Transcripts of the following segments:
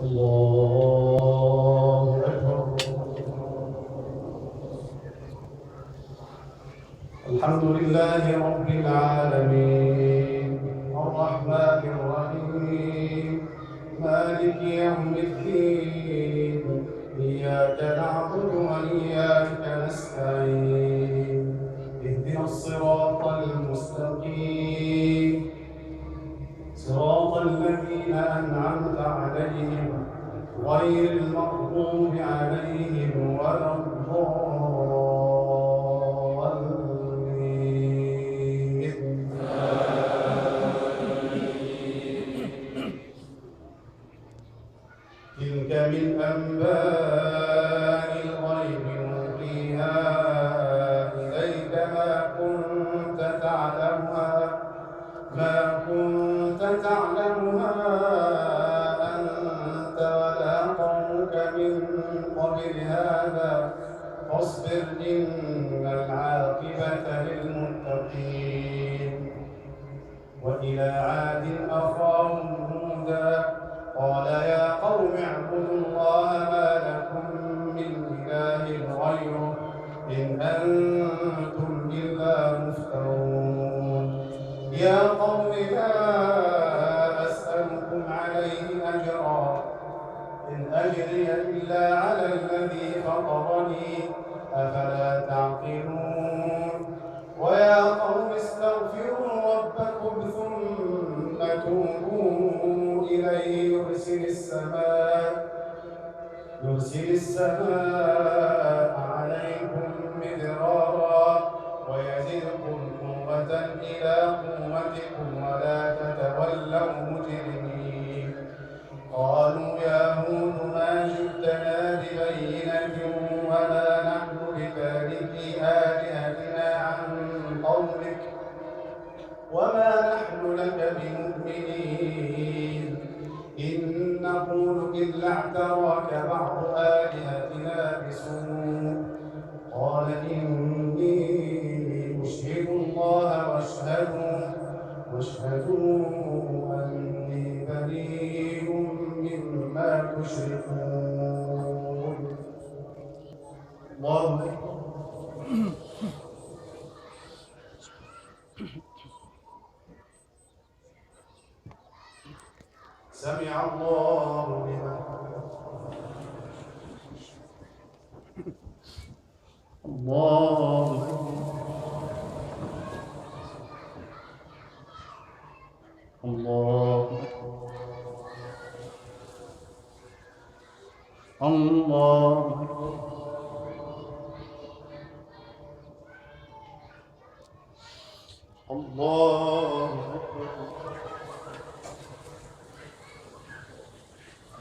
الله أكبر. الحمد لله رب العالمين الرحمن الرحيم مالك يوم الدين إياك نعبد وإياك نستعين اهدنا الصراط المستقيم صراط الذين أنعمت عليهم غير المغضوب عليهم ولا الضالين. تلك من أنباء الغيب نوحيها إليك ما كنت تعلمها أنت ولا قومك من قبل هذا فاصبر إن العاقبة للمتقين. وإلى عاد أخاهم هودا قال يا قوم اعبدوا الله ما لكم من إله غيره إن أنتم إلا مفترون. يا قوم لا أسألكم عليه أجرا إن أجري إلا على الذي فطرني أفلا تعقلون. ويا قوم استغفروا ربكم ثم توبوا إليه يرسل السماء عليكم مدرارا ويزدكم قوة إلى قوتكم ولا تتولوا مجرمين. قالوا يا هود ما جئتنا ببينة وما نحن بتاركي آلهتنا عن قولك وما نحن لك بمؤمنين. إن نقول إلا اعتراك بعض آلهتنا بسوء. قال إني أشهد الله واشهدوا أني بريء مما تشركون. الله أكبر. سمع الله لمن الله أكبر. الله أكبر. الله أكبر. الله أكبر.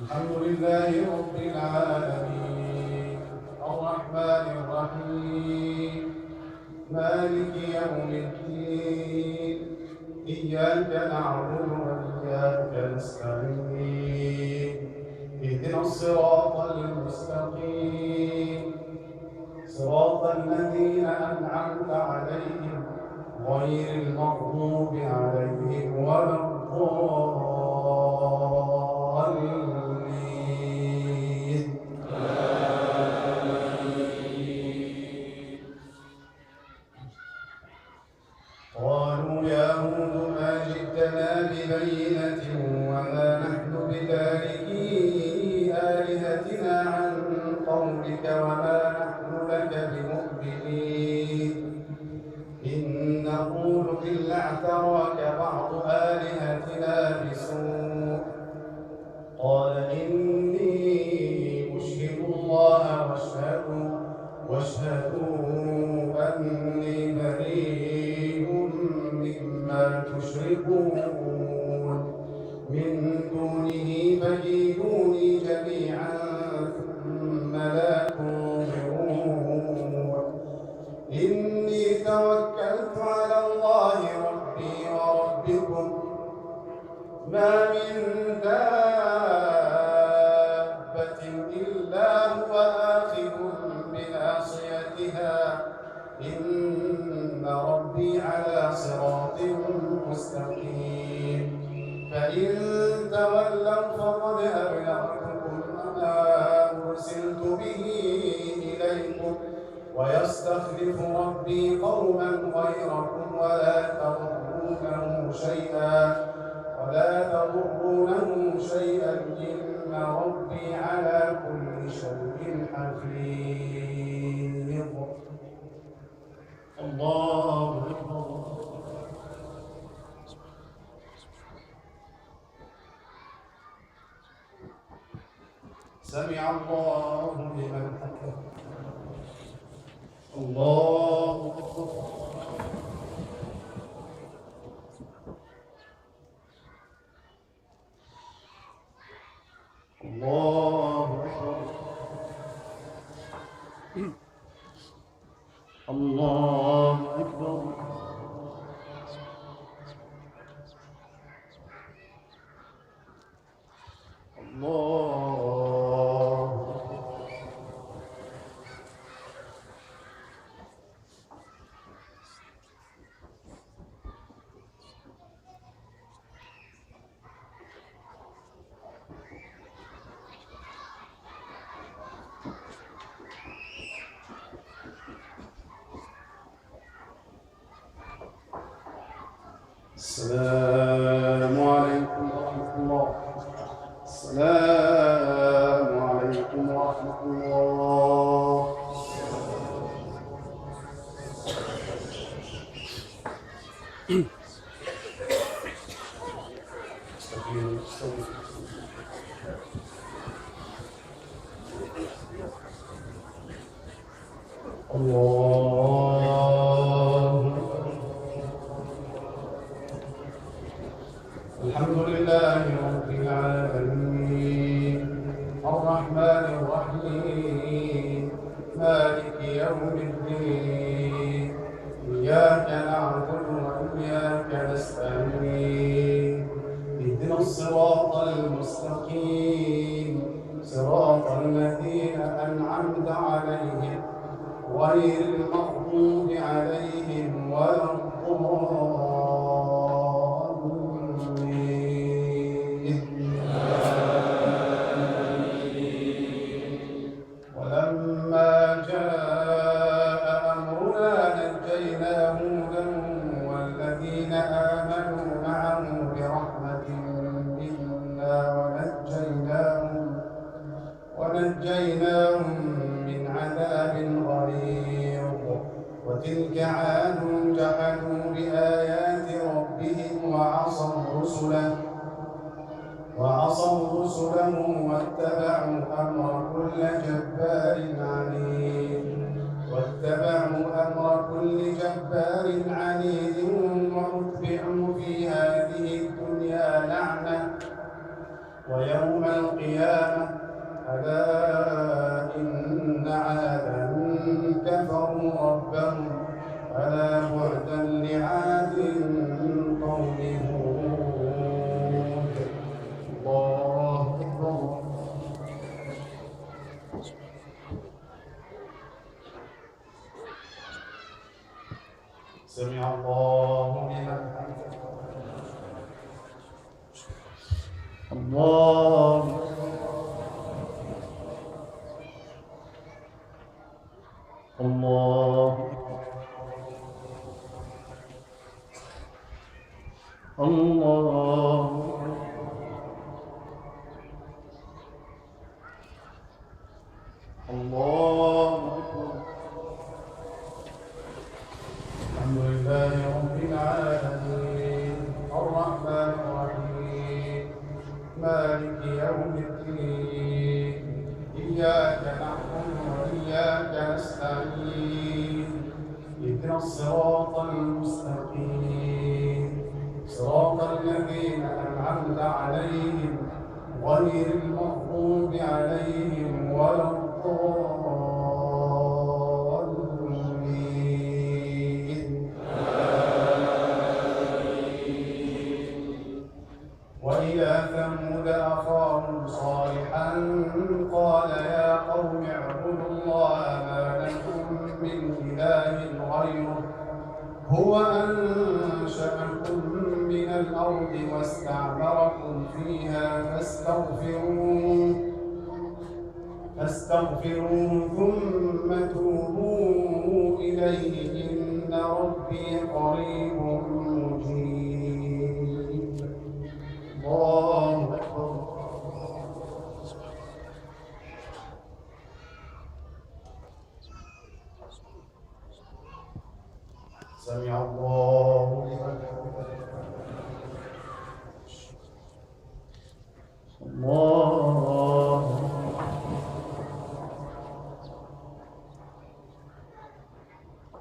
الحمد لله رب العالمين الرحمن الرحيم مالك يوم الدين إياك نعبد وإياك نستعين اهدنا الصراط المستقيم صراط الذين أنعمت عليهم غير المغضوب عليهم ولا الضالين. قالوا يا هود ما جئتنا ببينة وما نحن بتاركي آلهتنا عن قولك وما نحن لك بمؤمنين. إن نقول إلا اعتراك بعض آلهتنا بسوء. قال إني أشهد الله واشهدوا أني بريء مما تشركون من دونه فكيدوني جميعا ثم لا تنظرون. إني توكلت على الله ربي وربكم ما من دابة إلا هو آخذ بناصيتها إن ربي على صراط مستقيم. فإن تولوا فقد أبلغتكم وزركم ولا تضرونه شيئا إن ربي على كل شيء حفيظ. الله أكبر. سمع الله لمن حمده. الله أكبر. الله أكبر. الله أكبر. الله أكبر. السلام عليكم ورحمة الله. السلام عليكم ورحمة الله. استقيموا استووا. الله أكبر. الحمد لله رب العالمين الرحمن الرحيم مالك يوم الدين إياك نعبد وإياك نستعين اهدنا الصراط المستقيم صراط الذين أنعمت عليهم غير المغضوب عليهم ولا الضالين. ولما جاء أمرنا نجينا هودا والذين آمنوا معه برحمة منا ونجيناهم من عذاب غليظ. وتلك عاد جحدوا بآيات ربهم وعصوا رسله واتبعوا أمر كل جبار عنيد وأتبعوا في هذه الدنيا لعنة ويوم القيامة ألا إن عادا كفروا ربهم ألا بعدا لعاد قوم هود. الله أكبر. سمع الله لمن حمده. الله الله الله الله أكبر. الحمد لله رب العالمين الرحمن الرحيم مالك يوم الدين إياك نعبد وإياك نستعين اهدنا الصراط المستقيم صراط الذين أنعمت عليهم غير المغضوب عليهم ولا الضالين. وإلى ثمود أخاهم صالحا قال يا قوم اعبدوا الله ما لكم من إله غيره هو أنشأكم من الأرض واستعمركم فيها فاستغفروه ثم توبوا إليه إن ربي قريب مجيب. الله أكبر. سمع الله لمن حمده. الله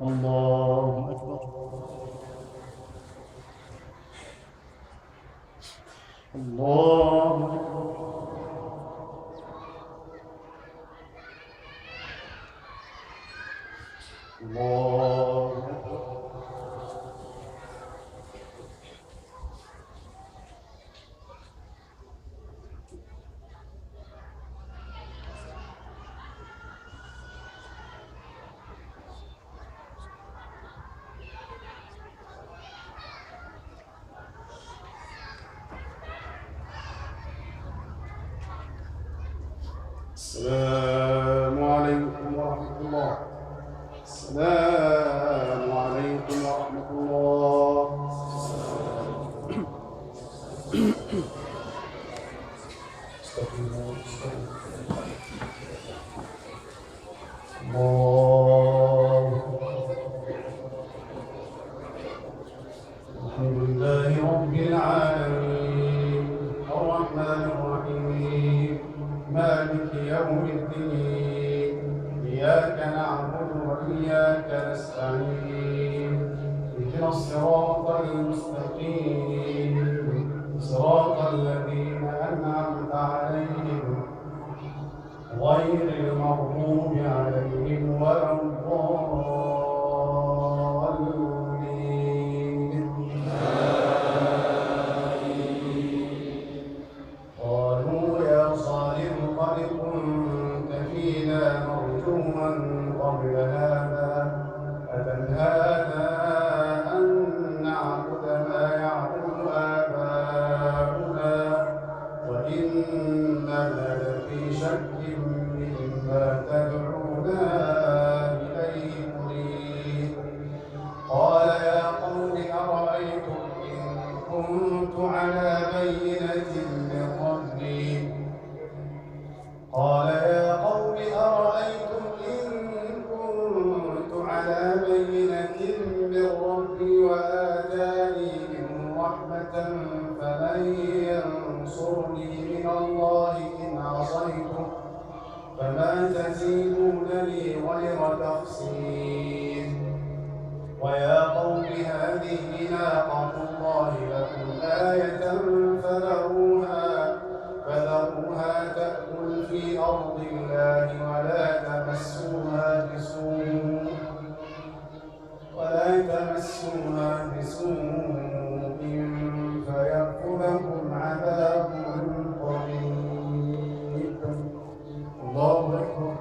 الله أكبر. الله أكبر. الله أكبر. السلام عليكم ورحمة الله. السلام عليكم ورحمة الله. استقيموا استقيموا. الله الحمد لله رب العالمين الرحمن الرحيم مالك يوم الدين إياك نعبد وإياك نستعين اهدنا الصراط المستقيم صراط الذين أنعمت عليهم غير المغضوب عليهم ولا الضالين. قالوا يا صالح قد كنت فينا مرجوا قبل هذا أتنهانا أن نعبد ما يعبد آباؤنا وإننا لفي شك مما تدعونا إليه مريب. قال يا قوم أرأيتم إن كنت على بينة من ربي قال يا قوم أرأيتم إن كنت على بينة من ربي وآتاني منه رحمة فمن ينصرني من الله إن عصيته فما تزيدونني غير تخسير. ويا قوم هذه ناقة الله لكم آية فذروها تأكل في أرض الله ولا تمسوها بسوء فيأخذكم عذاب قريب. الله أكبر.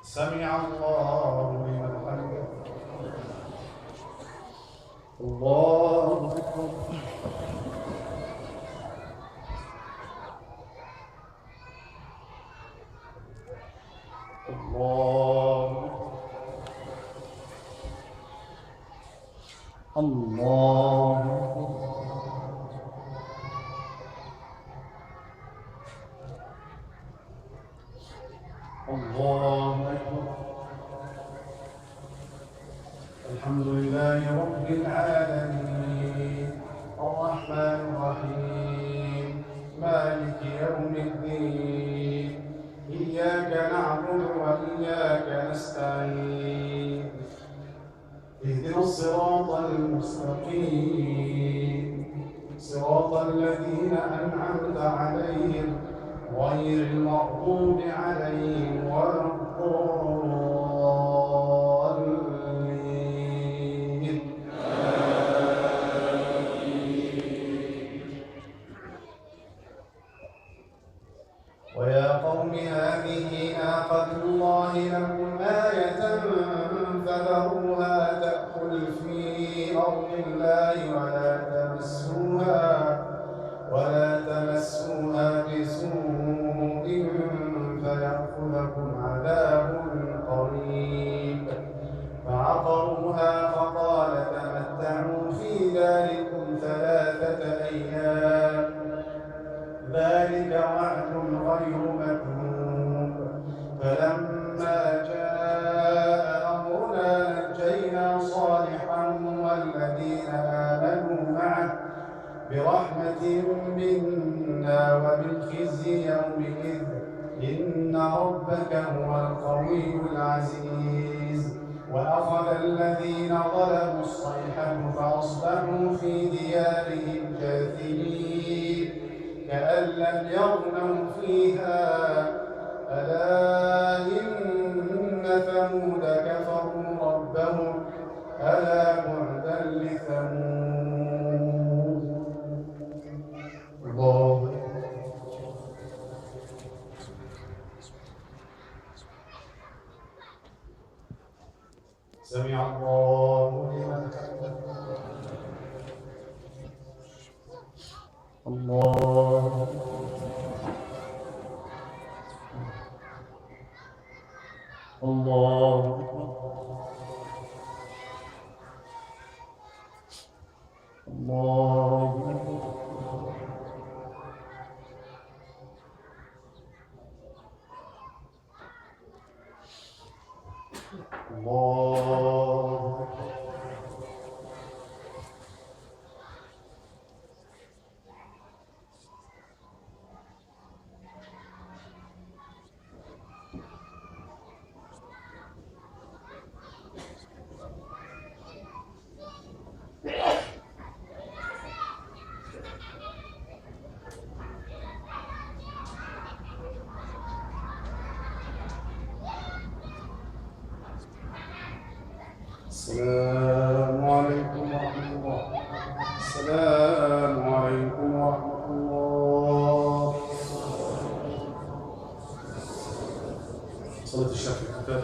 سمع الله لمن حمده. الله أكبر. الله الله أكبر. الله أكبر. الحمد لله رب العالمين الرحمن الرحيم مالك يوم الدين إياك نعبد وإياك نستعين اهدنا الصراط المستقيم صراط الذين أنعمت عليهم غير المغضوب عليهم ولا الضالين. ويا قوم هذه ناقة الله لكم آية فذروها تأكل في أرض الله ولا تمسوها بسوء فعقروها فقال تمتعوا في داركم 3 أيام ذلك وعد غير مكذوب. فلما جاء أمرنا نجينا صالحا والذين آمنوا معه برحمة منا ومن خزي يومئذ إن ربك هو القوي العزيز. وأخذ الذين ظلموا الصيحة فأصبحوا في ديارهم جاثمين كأن لم يغنوا فيها. ألا إن ثمود كفروا ربهم ألا بعدا لثمود. الله. سمع الله لمن حمده. الله الله الله الله. السلام عليكم ورحمة الله. السلام عليكم ورحمة الله. صلاة الشافعي.